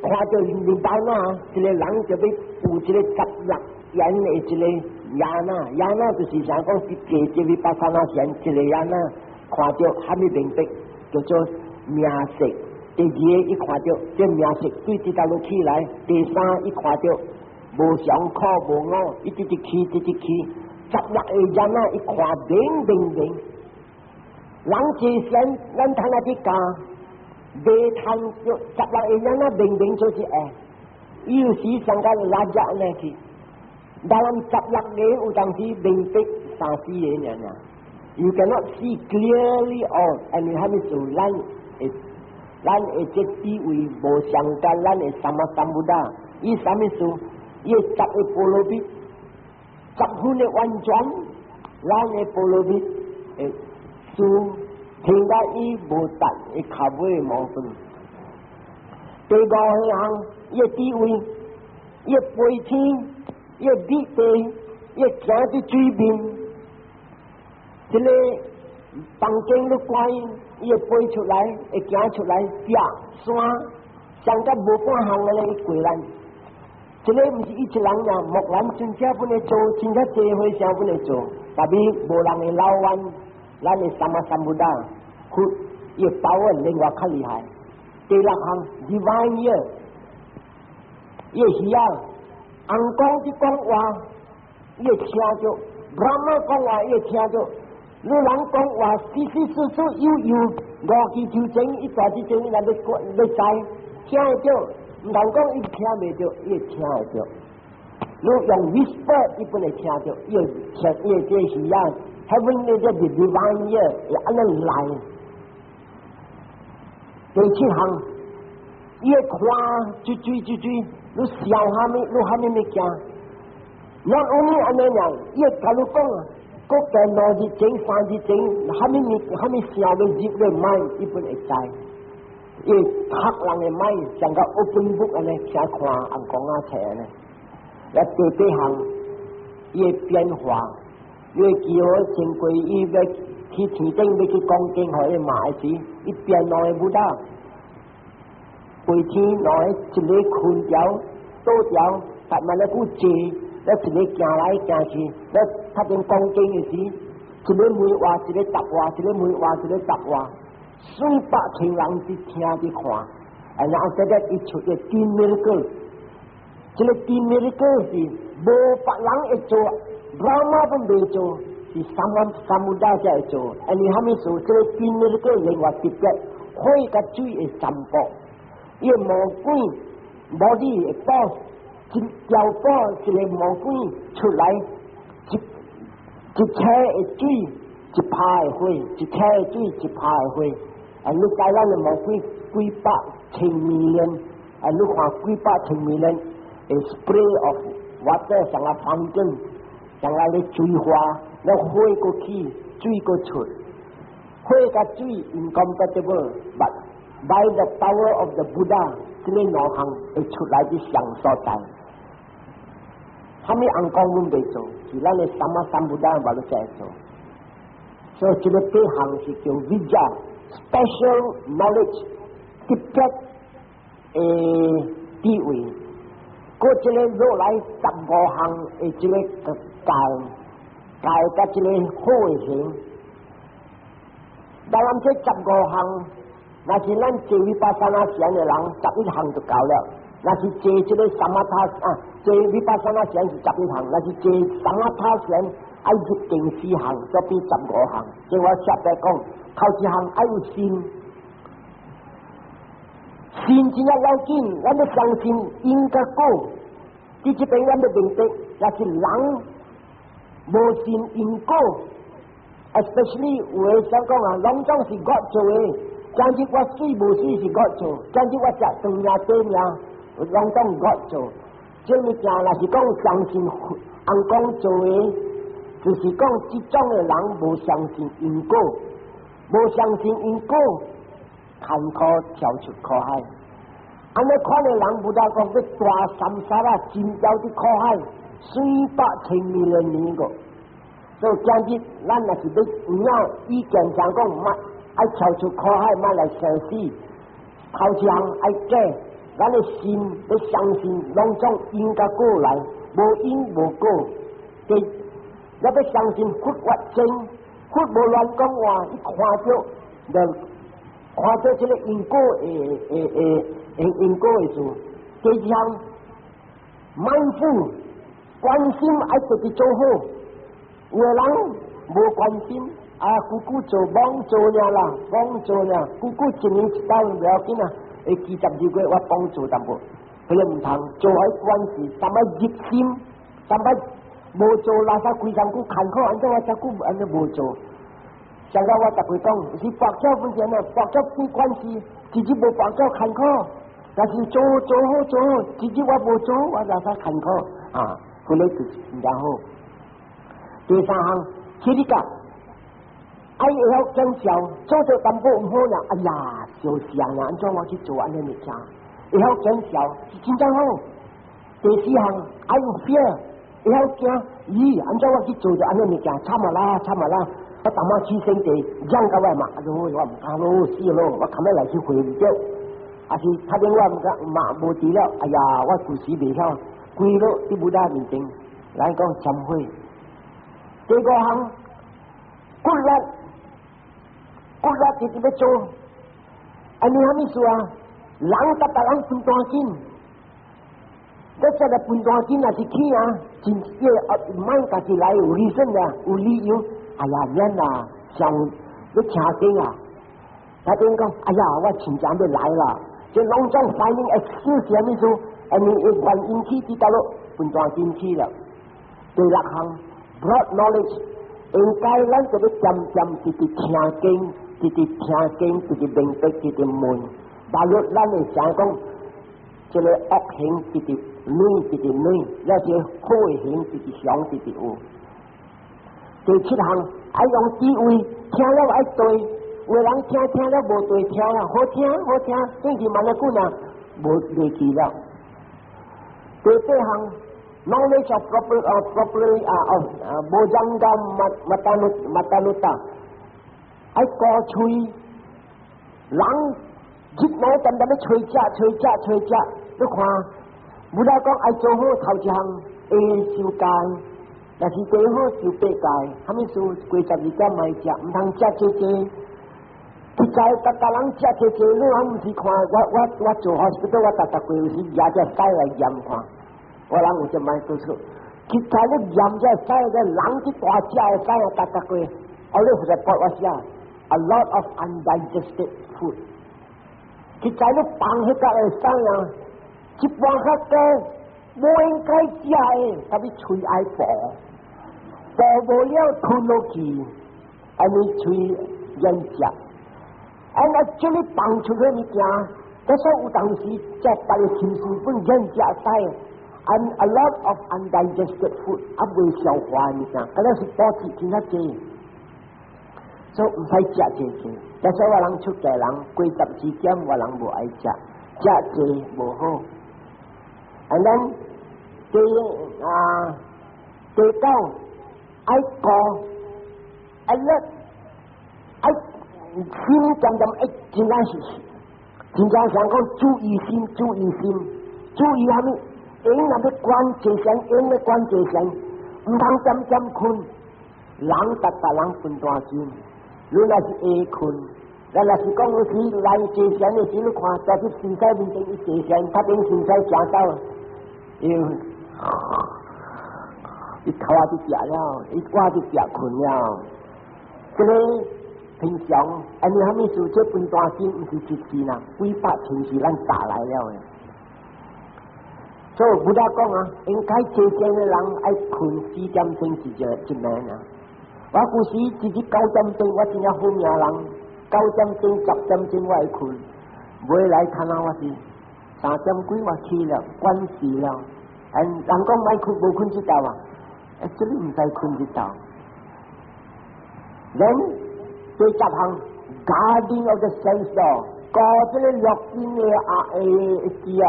看著 Nibbana，一個人就欲有這個十六緣的一個 ñāna，ñāna 就是啥講是坐這 vipassana 禪，一個 ñāna 看著蝦米明白，叫做名色。第二個伊看著這名色對這條路起來，第三伊看著無常苦無我，一直直去，一直去，十六個 ñāna，伊看明明明。人坐禪，咱趁仔佇教，袂趁著十六個 ñāna 明明就是會，伊有時上甲垃圾呢去，但十六個有當時明白三四個爾爾。You cannot see clearly all，因為蝦米事？咱會咱的這智慧無相佮咱的 Sammasambuddha，伊啥物事？伊十個波羅蜜，十分的完全，咱的波羅蜜會輸，聽到伊無達的跤尾毛分。第五項，伊的智慧，伊會飛天，伊會入地，伊會行佇水面。這个房間愈關，伊會飛出來，會行出來，食山，上甲無半項的咧過咱。這个毋是伊一人爾，目連尊者本來做，真正濟和尚本來做，但是無人會老彎，咱的 Sammasambuddha，佛伊的保運另外較厲害。第六項，divine ear，伊會耳仔，尪公佇講話，伊會聽著；Brahma 講話，伊會聽著。你人講話，時時事事有有，五支頭前，伊大支前，伊若欲欲知，聽會著。毋通講伊聽袂著，伊會聽會著。你用 whisper，伊本會聽著，伊會聽，伊會這是啊，heaven 的這 divine ear 會按呢來。第七項，伊會看，追追追追，你想啥物，你啥物物件？Not only 按呢樣，伊會共你講，閣加兩日前、三日前，啥物物、啥物想欲入你 mind，伊本會知。伊會讀人的 mind，像個 open book 按呢，聽看尪公仔冊按呢。來第八項，伊會變化，伊會記好前過伊欲去天頂欲去講經予伊媽的時，伊變兩个 Buddha，飛天兩个一个睏著倒著，逐慢咧久坐，咧一个行來行去，咧他邊講經的時，一个問話，一个答話，一個問話，一個答話，數百千人佇聽佇看，啊，然後這個伊出個真 miracle，這個真 miracle 是無別人會做，Brahma 都袂做，是 Samma Sambuddha 才會做。啊，你啥物事？這個真 miracle 另外特別，火佮水會散布，伊個魔鬼 body 會爆，一條爆一個魔鬼出來，一一車的水，一拍的火，一車的水，一拍的火。啊，你知咱的魔鬼幾百千 million，啊，你看幾百千 million 的 spray of water 像個 fountain，像個咧水花，咧火閣起，水閣出，火佮水 incompatible，but by the power of the Buddha，這個兩項會出來佇上所在。啥物尪公阮袂做，是咱的 Samma Sambuddha 嘛都在做。所以這個八項是叫 Vijja，special knowledge，特別的智慧。閣這個落來十五項的這個戒，戒佮這個好的行。當然這十五項，若是咱坐 Vipassana 禪的人，11項就夠了。若是坐這個 Samatha 啊，坐 Vipassana 禪是11項，若是坐 Samatha 禪愛入定四項，就變十五項。這我實在講，頭一項愛有信，信真正要緊，咱欲相信因佮果。佇這邊咱欲明白，若是人無信因果，especially 有的想講啊，攏總是我做的，今日我媠無媠是我做，今日我食長命短命，攏總我做。這物件若是講相信尪公做的，就是講這種的人無相信因果，無相信因果，坎坷跳出苦海。按呢款的人，Buddha 講欲大 samsara 真正佇苦海，四百千萬年個。所以今日咱若是欲有影意見上講，莫愛跳出苦海，莫來生死。頭一項愛改，咱的心欲相信，攏總因佮果來，無因無果。第，欲相信佛法真，佛無亂講話，伊看著就看著這個因果的的的的因果的事。第二項，mindful 關心愛直直做好，有的人無關心，啊，久久做罔做爾啦，罔做爾，久久一年一擺袂要緊啊，會記12個月我幫做淡薄，彼個毋通做愛關係，淡擺熱心，淡擺無做垃圾規身軀艱苦，按怎我遮久按呢無做？像個我逐回講，是跋筊本錢啊，跋筊變關係，自己無跋筊艱苦，但是做做好做好，自己我無做，我垃圾艱苦啊，彼個就是毋正好。第三項，hirika，愛會曉見笑，做做淡薄毋好啦，哎呀，小事啊，按怎我去做按呢物件？會曉見笑是真正好。第四項，愛有 fear，會曉驚，咦，按怎我去做著按呢物件？慘啊啦，慘啊啦！我淡仔起身地，嚷甲我媽，哎喲，我毋敢咯，死咯，我崁仔來去回毋著，抑是打電話毋敢媽無佇了，哎呀，我舊時袂曉，跪落佇 Buddha 面前，來講懺悔。第五項，骨力，骨力直直欲做，按呢啥物事啊？人佮別人分單緊，這這個笨蛋精若是起啊，真這個唔愛家己來有 reason 啊，有理由。哎呀，免啦，像你聽經啊，他點講？哎呀，我親戚欲來啦，這攏總 finding excuse 啥物事？因為原因起佇倒落笨蛋精起了。第六項 broad knowledge，應該咱就欲漸漸直直聽經，直直聽經，直直明白，直直問。大約咱會想講，這個惡行直直累，直直累，抑是好的行直直想，直直有。第七項愛用智慧，聽了愛對，有的人聽聽了無對聽啦，好聽好聽，轉去問一句呢，無袂記了。第八項，knowledge of properly 啊哦 bojjhanga matanuta，愛顧喙，人日晡恬恬欲揣食揣食揣食，你看，無啦講愛做好頭一項，會守戒，若是第好守八戒，啥物事過12點莫食，毋通食濟濟。實在逐逐人食濟濟，你還毋是看我做 hospital，我逐逐過有時舉隻屎來驗看，我人有隻麥做出，實在你驗隻屎個人去大隻的屎啊，逐逐過，我你負責報我寫，a lot of undigested food。實在你放彼個的屎啊，一半較多無應該食的，特別喙愛哺，哺無了吞落去，按呢喙咽食。啊，那這裡放出去物件，這所有當時食別个親身本咽食屎，and a lot of undigested food 啊未消化的物件，敢若是補鐵真較濟，所以毋使食濟濟。這所以我人出家人過12點，我人無愛食，食濟無好。And then 第九愛顧愛樂愛。心漸漸會真正是，真正想講注意心，注意心，注意啥物？用若欲觀坐禪，用欲觀坐禪，毋通漸漸睏。人逐逐人笨蛋心，你若是會睏，咱若是講有時來坐禪的時，你看在去先生面前伊坐禪，他頂先生行到，伊伊頭仔就食了，伊掛就食睏了，這個。平常，按呢啥物事？這笨蛋心毋是一時啦，幾百千是咱打來了的。所以 Buddha 講啊，應該坐禪的人愛睏4點鐘一個一暝啊。我有時直至9點鐘，我真正好命人，9點鐘、10點鐘我會睏，袂來看啊，我是3點幾我起了，關事了。人講莫睏，無睏這晝啊，欸，這裡毋使睏這晝。人第十項，guarding of the sense door，顧這個六根的啊誒字啊，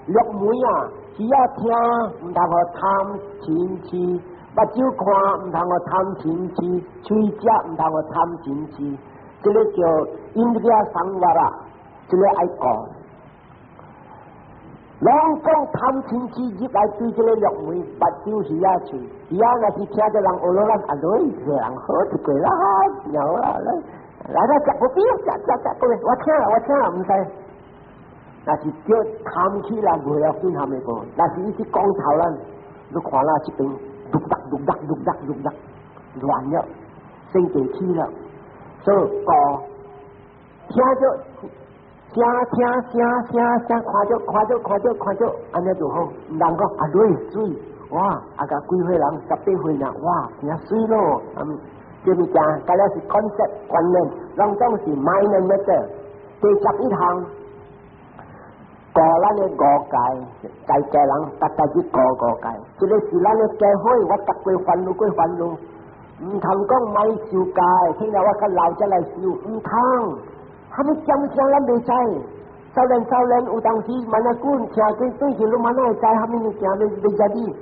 六門啊，只要聽毋通予貪嗔痴，目睭看毋通予貪嗔痴，喙食毋通予貪嗔痴，這個叫 indriya samvara，這個愛顧。攏講貪嗔痴入來對這個六門，目睭耳仔喙，耳仔若是聽著人學落咱啊，對，這個人好一過啦，然後啦，來來來，食無必要，食食食過來，我聽啦，我聽啦，毋使。若是叫貪起來，無要緊，含的無。若是伊去講頭咱，你看啦，這邊碌碌碌碌碌碌碌碌亂了，生地起了，所以顧聽著。聽聽聲聲聲，看著看著看著看著，按呢就好。毋通講啊，對媠，哇！啊個幾歲人18歲呢？哇，真媠咯。嗯，這物件，敢若是 concept 觀念，攏總是 mind and matter。第11項，顧咱的五戒，在家人逐逐去顧五戒，這個是咱的機會，我逐過煩惱過煩惱，毋通講莫受戒，聽了我較老才來受，毋通。啥物講啥咱袂知，少年少年有當時慢仔滾，聽過對去攏慢仔會知啥物物件欲欲遮你，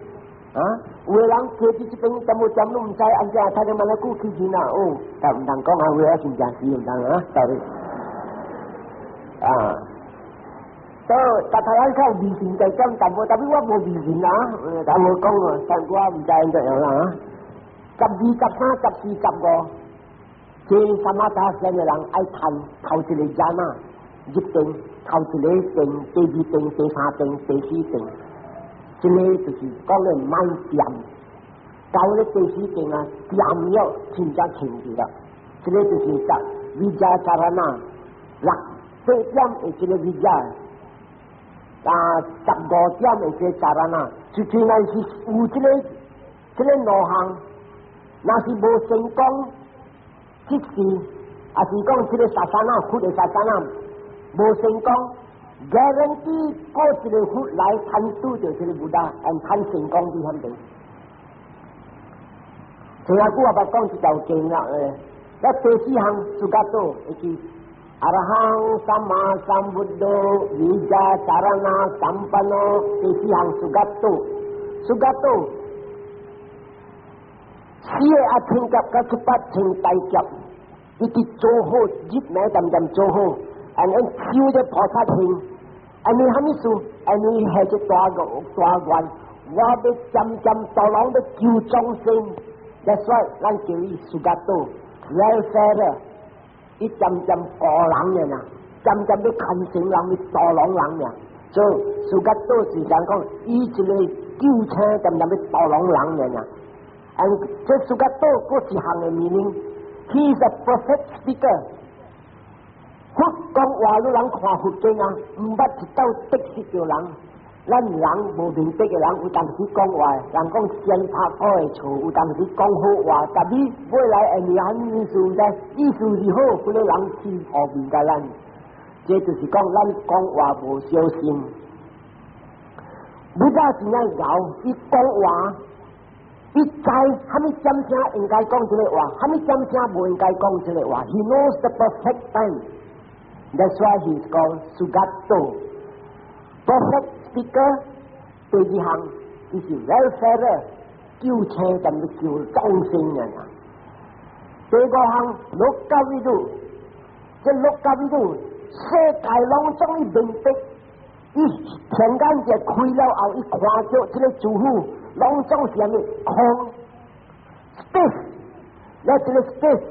啊？有的人坐佇這邊淡薄點攏毋知，按怎睇著慢仔久去去啦？哦，但毋通講啊，話啊真正是毋通啊，道理。啊，所以逐台咱較有迷信在講淡薄，特別我無迷信啊，但無講啊，但我毋知按怎樣啦啊。12、13、14、15。這 samatha 禪的人愛趁頭一個 jhana 入定，頭一個定，第二定，第三定，第四定。這個就是講咧莫掂，到咧第四間啊，掂了真正清楚啦。這個就是講 vijja carana，六八點的這個 vijja，啊15點的這個 carana，就算是有這個兩項，若是無成功，即是，抑是講這個 sasana，佛的 sasana 無成功，guarantee 過一個佛來趁拄著這個 Buddha，按趁成功佇遐邊。前下久我捌講一條經啦，那第四項 sugato，就是 arahaṃ sammāsambuddho vijjā caraṇa sampanno，第四項 sugato，sugato，四個阿僧祇佮七八千大劫，伊直做好，日暝漸漸做好，按按修這菩薩行，按你啥物事？按你下一大個大願，我欲漸漸度人欲救眾生。That's why 咱叫伊 sugato，welfare，伊漸漸顧人的啦，漸漸欲牽成人，欲度人人爾。所以 sugato 是講講，伊一個救車漸漸欲度人人的爾。And 這 sugato 閣一項的 meaning，he is a perfect speaker。佛講話，你人看佛經啊，毋捌一道得失著人。咱人無明白的人，有當時講話，人講先拍鼓的錯，有當時講好話，但你未來會按意思毋知，意思是好，彼個人去誤面共咱，這就是講咱講話無小心。Buddha 真正𠢕，伊講話，伊知啥物點聲應該講這個話，啥物點聲無應該講這個話。He knows the perfect time. That's why he's called Sugato. Perfect speaker. 第二項，伊是 welfare，救車踮咧救眾生人啊。第五項，lokavidu，這 lokavidu，世界攏總伊明白，伊天眼一開了後，伊看著這個諸佛攏總是啥物空 space，那這個 space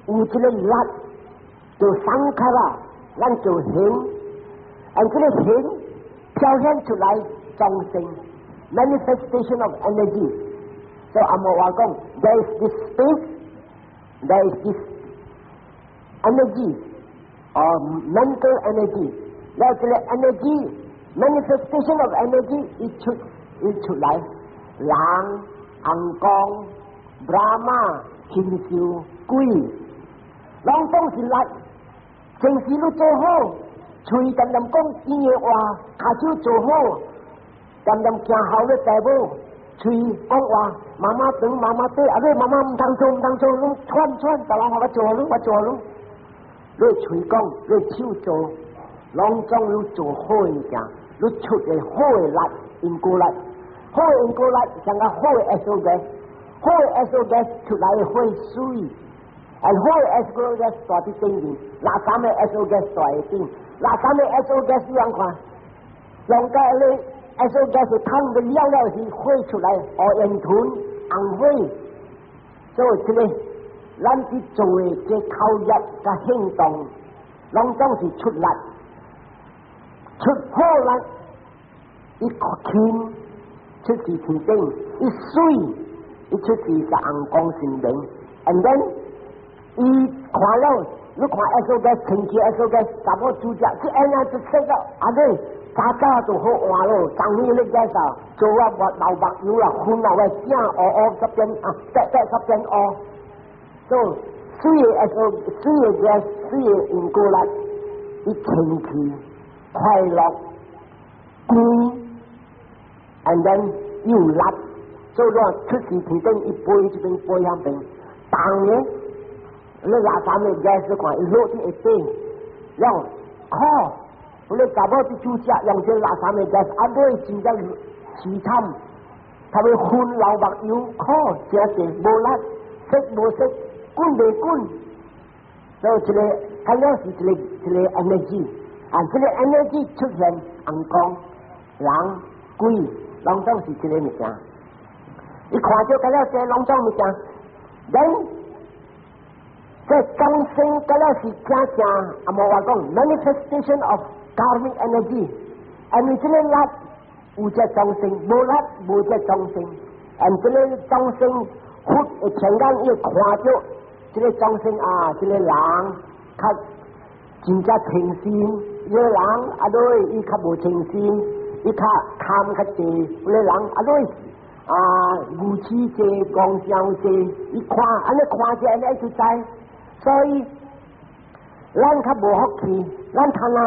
有這個力叫 sankhara，咱叫形，而這個形表現出來眾生 manifestation of energy。所以阿摩話講，there is this space，there is this energy or mental energy。那這個 energy manifestation of energy 一出一出來，人、紅光、Brahma、禽獸、鬼，攏總是力。平時你做好，喙恬恬講甜的話，跤手做好，恬恬行孝咧大母，喙講話，媽媽長媽媽短，啊你媽媽毋通做毋通做，攏喘喘，別人話我做你，我做你，你喙講，你手做，攏總你做好的物件，你出的好的力，因果力，好的因果力，像個好的 exhaust，好的 exhaust 出來的火媠。啊，好的 exhaust 蹛佇頂面，垃圾的 exhaust 蹛佇頂，垃圾的 exhaust 你通看，用個咧 exhaust 通的了了是火出來，烏煙雲紅火，所以這個咱佇做的這口業佮行動，攏總是出力，出好力，伊輕出佇天頂，伊媠伊出佇是紅光神明，and then 伊看了，你看 exhaust 清氣 exhaust，查某煮食，這按呢就說到，啊你早早就好換咯，昨暝你介紹做啊我流目油啦，粉啊我正烏烏十點啊，白白十點烏，所以媠的 exhaust，媠的 gas，媠的因果力，伊清氣快樂，光，and then 又力，所以講出佇天頂，伊飛這邊飛遐邊，重的。你垃圾的 gas 看，伊落佇下底，了苦，你查某佇煮食用這垃圾的 gas，啊，尾真正凄慘，他欲粉流目油，苦，誠濟無力，色無色，滾袂滾，所以這個，較了是一個一個 energy，啊，這個 energy 出現紅光、人、鬼，攏總是這個物件。伊看著較了這攏總物件，人。這眾生敢若是正正，啊無話講 manifestation of karmic energy，因為這個力有這眾生，無力無這眾生，and 這个眾生佛的天眼伊看著這个眾生啊，這个人較真正誠心，這个人啊對，伊較無誠心，伊較貪較濟，有个人啊對啊，愚痴濟，講笑濟，伊看按呢看著按呢就知，所以咱較無福氣，咱通啊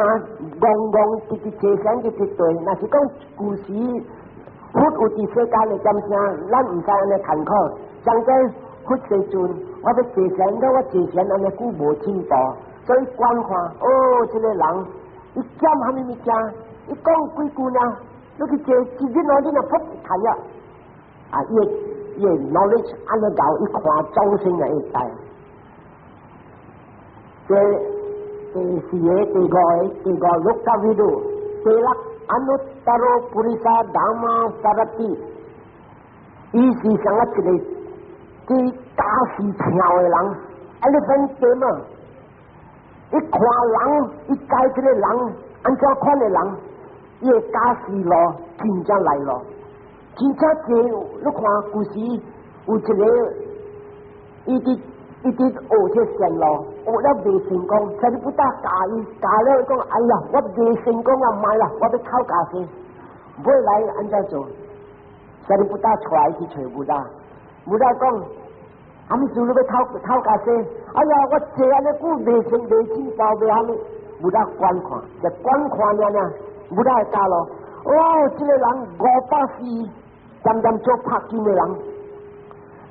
戇戇直直坐上就直對，若是講舊時佛有佇世間的點聲，咱毋使按呢艱苦。講真，佛世尊，我欲坐禪，我坐禪按呢久無進步，所以觀看，哦，這个人伊減啥物物件，伊講幾句呢？你去坐一日兩日就噗看了，啊，伊的 knowledge 按呢𠢕，伊看眾生會知。這第四个、第五個、第五 lokavidu，第六 anuttaro purisa dhamma sarathi，伊是啥個一个對駕駛象的人，elephant tamer，伊看人，伊知這个人按怎款的人，伊會駕駛路真正來咯，真正濟。你看舊時有一个，伊佇學這線路，學了袂成功，舍利弗教伊，教了伊講：哎呀，我袂成功啊，莫啦，我欲討家己，尾來按怎做？舍利弗帶去揣 Buddha，Buddha 講：啥物事你欲討討家己？哎呀，我坐按呢久袂成袂進步袂啥物？Buddha 觀看，就觀看爾爾，Buddha 會教咯。哦，這个人500歲，漸漸做拍金的人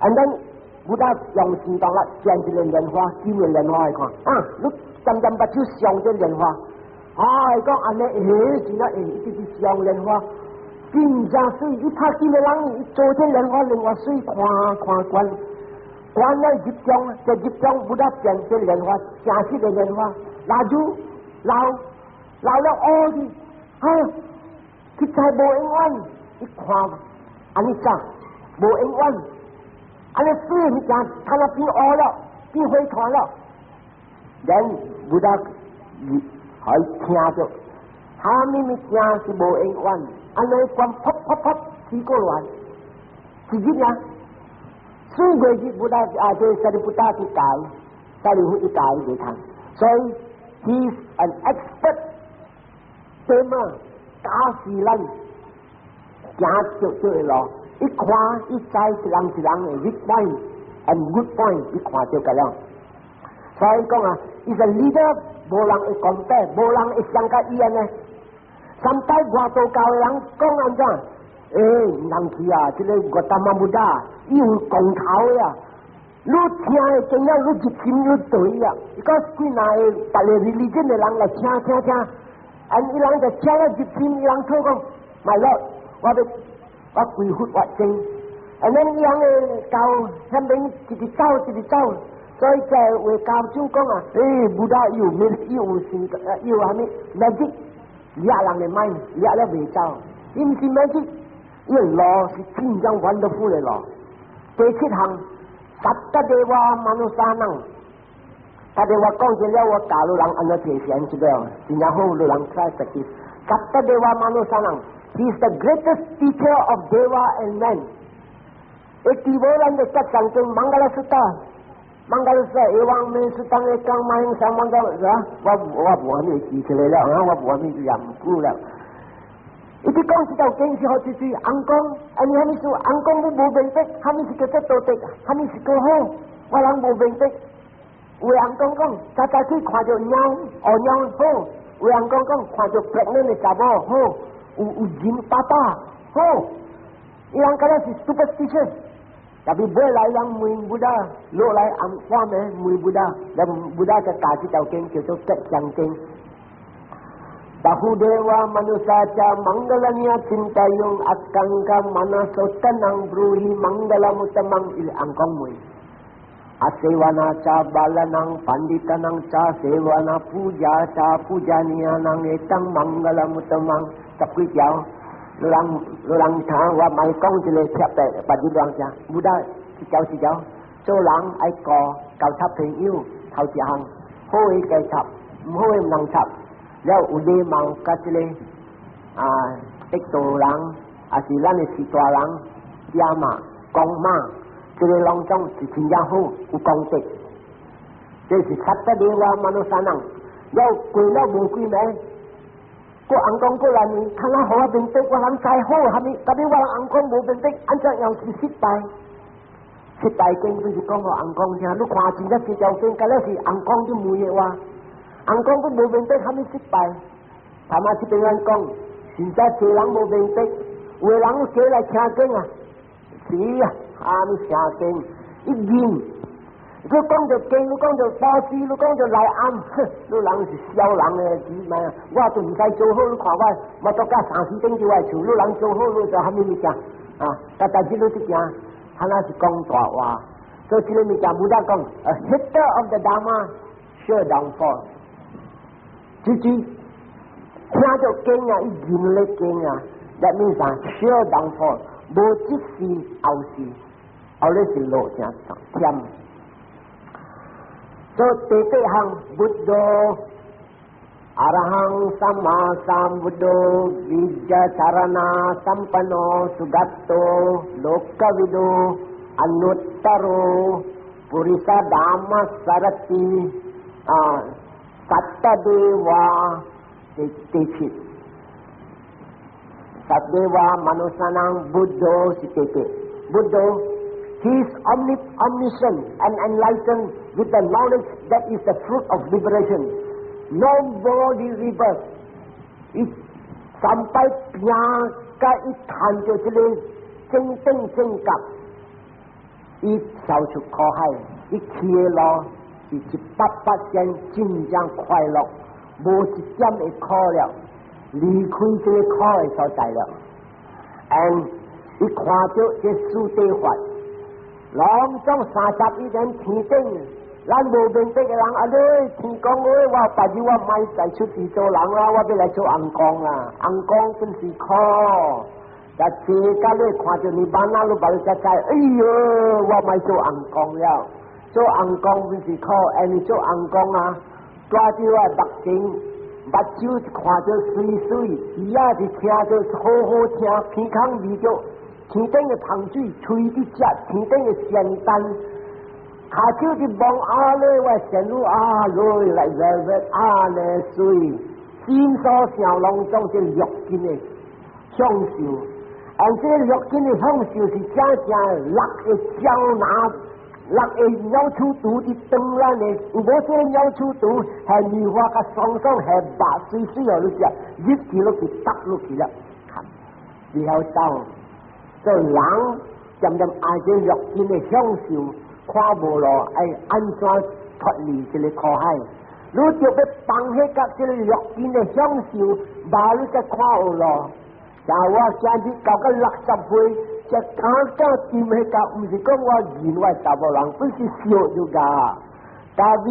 ，and then Buddha 用時當啦，剪一个蓮花，金的蓮花來看，啊，你漸漸目睭像這蓮花，啊，伊講按呢，欸，真正欸，這是像蓮花，真正媠。伊拍金的人，伊做這蓮花，蓮花媠，看看觀，觀了入中，在入中 Buddha 變這蓮花，正式的蓮花，拉住，老老了烏去，啊，實在無永遠，伊看，按呢講，無永遠。按呢媠物件，看到變烏了，變火團了，然 Buddha 還聽著，啥物物件是無永遠，按呢觀噗噗噗起過來，是這樣。4個月 Buddha 啊，這舍利弗去教，舍利弗一教伊袂通，所以 he is an expert，對嗎？教示咱行著對路。一看伊知一人一人的 weak point and good point，伊看著個了。所以講啊，伊是 leader，無人會講得，無人會相佮伊按呢。三代外道教的人講按怎？欸，毋通去啊！這个 Gautama Buddha，伊有光頭的啊！你聽的真了，你入心你對啊！伊講幾若个別个 religion 的人來聽聽聽，啊，伊人就聽了入心，伊人討講，My Lord，我欲我歸佛我僧，啊，咱伊人的教遐免一直走一直走，所以在話教主講啊，欸，Buddha 有咩有神，有啥物 magic，掠人的 mind，掠了袂走，伊毋是 magic，伊个路是真正 wonderful 的路。第七項，satta deva manusanam，satta deva 講這了，我教你人按怎提醒這個，真正好，你人 try practice。Satta deva manusanam。He is the greatest teacher of Deva and man。會記無咱的吉祥經 Mangala Sutta，Mangala Sutta evam me suttam ekam mahesan mangala，我無啥物記起來了，啊，我無啥物念久了。伊佇講這條經是予一句尪公，啊，你啥物事？尪公我無明白，啥物是叫做道德，啥物是叫好，我人無明白。有的尪公講，早早去看著貓，烏貓好；有的尪公講，看著 pregnant 的查某好，有人爸爸好。伊人感覺是 superstition，特別尾來人問 Buddha，落來暗看暝問 Buddha，來 Buddha 就教這條經叫做吉祥經。Bahudeva manusaca mangalanya cintayong akangka manasotanang bruhi mangalamutamang il angkong mui. Asevana ca balanang panditanang ca sevana puja ca pujaniyanang etang mangalamutamang 十幾條，你人你人聽我莫講這个特別，別日人聽，Buddha 一條一條，做人愛顧交插朋友，頭一項好的該插，毋好的毋通插。了有禮貌，佮這个啊，得道人，也是咱的序大人，爹媽、公媽，這個攏總是真正好，有功德。這是satta deva manussanam，了過了無幾暝，個尪公過來問，看下予我面壁，我人知好，蝦米？特別我人尪公無面壁，按怎樣是失敗？失敗經就是講予尪公聽，你看真正這條經，敢若是尪公伫問的話，尪公閣無面壁，蝦米失敗？他媽這邊咱講，現在濟人無面壁，有的人過來聽經啊，是啊，蝦米聽經？一認，你講著經，你講著布施，你講著來暗，哼，你人是小人的，是咩？我都毋使做好，你看我，我都甲三四頂就愛厝，你人做好，你做蝦米物件？啊，但但是你這件，他那是講大話，所以這個物件無得講。A hater of the Dharma sure downfall。這句聽著經啊，伊認咧經啊，that means 啥？Sure downfall，無這世後世，後日是路正忝。所以第八項，Buddho arahaṃ sammāsambuddho vijjācaraṇa sampanno sugato lokavidu anuttaro purisa dhammasarathi 啊，satta deva 第第七，satta deva manussanam Buddho 是第八，Buddho He is omniscient and enlightened with the knowledge that is the fruit of liberation. No body rebirth. 伊三擺拼甲伊趁著這個正等正覺，伊跳出苦海，伊去的路是100%真正快樂，無一點會苦了，離開這個苦的所在了。And 伊看著這四諦法。攏總31年天頂，咱無面壁的人啊！你天公喂，我別日我莫再出世做人啦，我欲來做尪公啊！尪公本是苦，但這甲你看著你慢仔，你別才知，哎喲，我莫做尪公了，做尪公本是苦，因為做尪公啊，帶著我目前目睭看著媠媠，耳仔是聽著好好聽，鼻孔聞著天頂的芳水，喙佇食天頂的仙丹，跤手佇摸啊咧，我仙女啊落來熱熱啊咧媠，心所想攏總是六根的享受，而這個六根的享受是真正六個膠囊，六個鳥鼠肚佇腸咱的，有無這個鳥鼠肚，係棉花較爽爽，係肉媠媠哦，你食入去落去揼落去了，袂曉走。做人漸漸愛這六根的享受，看無路愛按怎脫離這個苦海？你就欲放彼個這個六根的享受，無你才看有路。像我今日到到60歲，才剛剛掂彼個，毋是講我認我查某人，本是燒就夠，但是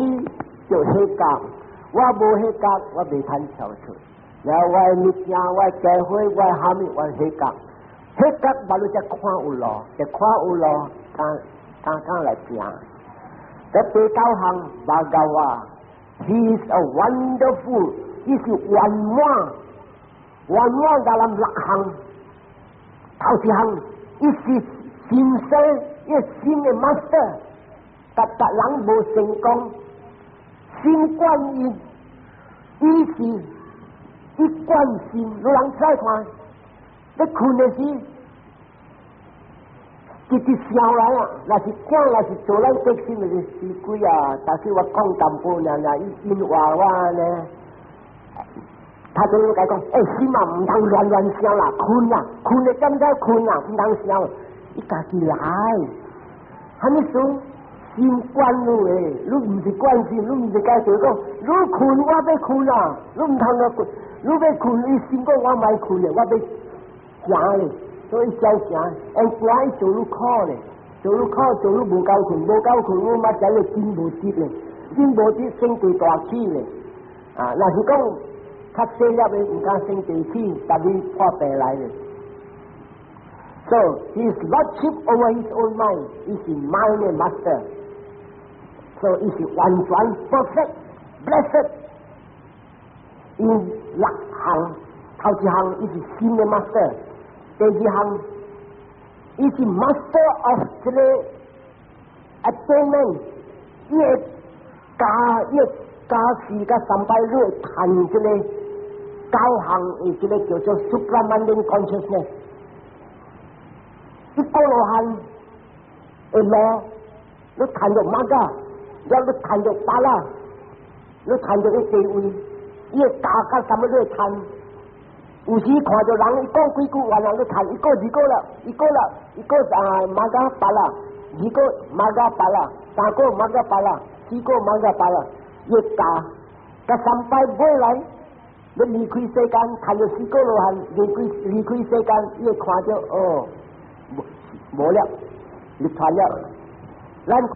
就彼個，我無彼個，我袂通跳出。然後我的物件，我的家伙，我的蝦米，我彼個。彼個無你才看有路，才看有路，剛剛剛來行。這第九項，Bhagavā，He is a wonderful，伊是圓滿，圓滿甲咱六項，頭一項，伊是心生，伊心的 master，逐逐人無成功，心觀音，伊是一觀心，有人出來看。你睏的時，直直想來啊！若是講，若是做咱得心的是鬼啊！但是我講淡薄爾爾，伊因話我呢，他就會講，欸，心啊，毋通亂亂想啦，睏啊，睏的感覺睏啊，毋通想，伊家己來，蝦米事？心觀你的，你毋是觀心，你毋是解說講，你睏我欲睏啊，你毋通個睏，你欲睏，伊心講我莫睏的，我欲行咧，所以照行，會行伊做愈苦咧，做愈苦，做愈無夠睏，無夠睏，我嘛知你真無得咧，真無得生地大起咧，啊，若是講較細粒的毋敢生地起，特別破病來咧。So he is lordship over his own mind，伊是 mind 的 master。所以伊是完全 perfect blessed。因六項，頭頭一項伊是心的 master，第二項伊是 master of 這個 attainment，伊會加伊會加時甲三擺你會趁這個九項的這個叫做 supramundane consciousness。伊過羅漢會路，你趁著 magga，了你趁著 phala，你趁著個地位，伊會加甲什麼你會趁。有時看著人伊講幾句話，人你趁一個二個啦，一個啦，一個啊 magga phala，二個 magga phala，三個 magga phala，四個 magga phala，伊會加，甲三擺尾來，你離開世間，看著四個羅漢離開世間，伊會看著哦，無了，離開了，咱。